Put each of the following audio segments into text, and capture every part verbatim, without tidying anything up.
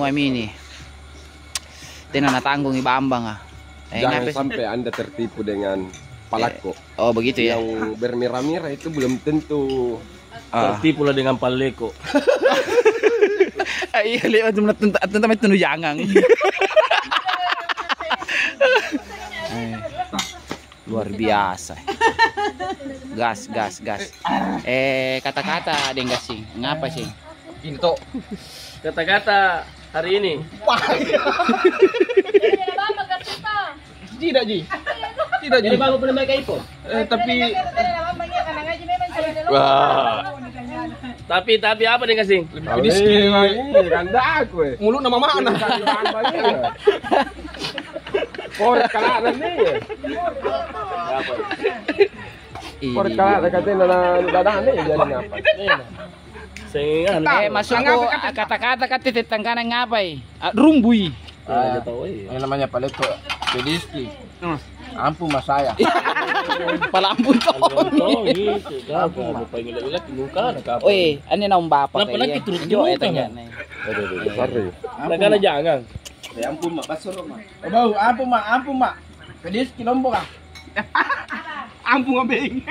Mami ini. Tena natanggungi Bambang, ah. Eh, jangan sampai Anda tertipu dengan palakko. Oh, begitu ya. Yang bermira-mira itu belum tentu. Ah. Tertipulah dengan paleko. Ah, iya, lewat tuntu-tuntu jangang. Eh. Luar biasa. Gas, gas, gas. Eh, kata-kata, Deng Gasing. Ngapa sih? Ini toh. Kata-kata hari ini. Tidak, Ji. Tidak, Ji. Jadi, baru pernah main iPhone? Eh, tapi wah. Tapi, tapi apa, Deng Gasing? Lebih pedis. Iya, kan aku, eh. Mulut nama mana? Korek kala'na nih. Korek kala'na katena na dadane jadi apa? Sehingga eh, maksudku, kata-kata kate tetanggana ngapai? Ah, rumbui. Ah, iya. Ini namanya paleko. Pedisti. Ampun, Mas, saya. Pala ampun, Tong. Ampun, Tong, gitu. Ampun, Mak. Apa yang ilat-ilat, luka, ada apa? Oi, ane naung bapa. Kenapa lagi terus? Aduh, aduh, aduh, sorry. Nakana jangan. Ya ampun, Mak, basuro, Mak. Oh, bau, ampun, Mak, ampung, Mak. Pedis kilombo kah? Ampung, Abeng.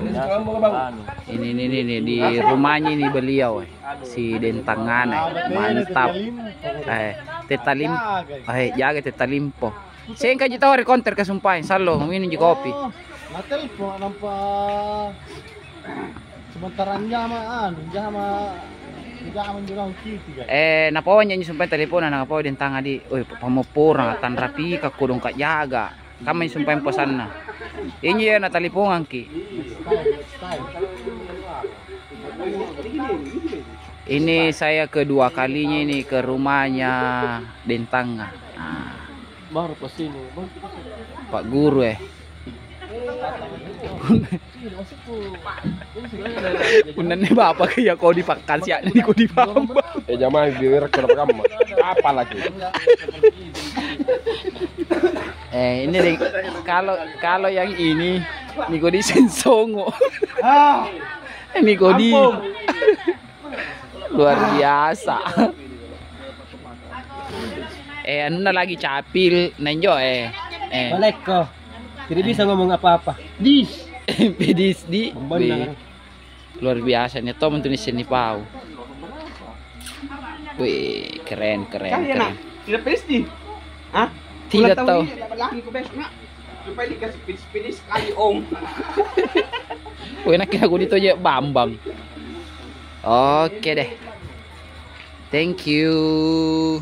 Nah, ini, ini, ini, ini, di rumahnya ini beliau, eh. Si Dentangana, eh. Mantap. Eh, tetalim, eh, jaga tetalimpo. Sengkaji tau ri konter kasumpai, sallo, minumji kopi. Oh, natelpo, nampa sementara anjama, anu, jama, jama jurang citi, kan? Eh, napawanjaki sumpaeng telepona, napawa Dentanga di, "Oi, pammopporang, tanrapika kodong kajaga." Kamma sumpaeng pesanna. Injo ya natalipongangki. Ini saya kedua kalinya ini ke rumahnya Dentanga. Nah. Baru pas ini, Bang. Pak Guru, eh. Punna anne bapa ke ya kodi pakkalsia'na ni kodi bamba. Eh, jamang biar kenapa kamu? Apa lagi? Eh, ini deh, kalau, kalau yang ini, ni kodi sensongo. Ah. Eh, ni kodi. Ampun. Luar biasa. Eh, anunna lagi capil, na injo, eh. Eh. Balekko. Tidak bisa ngomong apa-apa. Dis. Pedis di. Bener. Wih. Luar biasa nih, tau mentu nissenni pau. Wih, keren, keren, keren. Tidak pedis di? Hah? Tidak tahu. Lagi ku bes, Mak. Supaya dikasih pedis-pedis kali, Om. Weh, enak ya, aku ditoje Bambang. Oke deh. Thank you.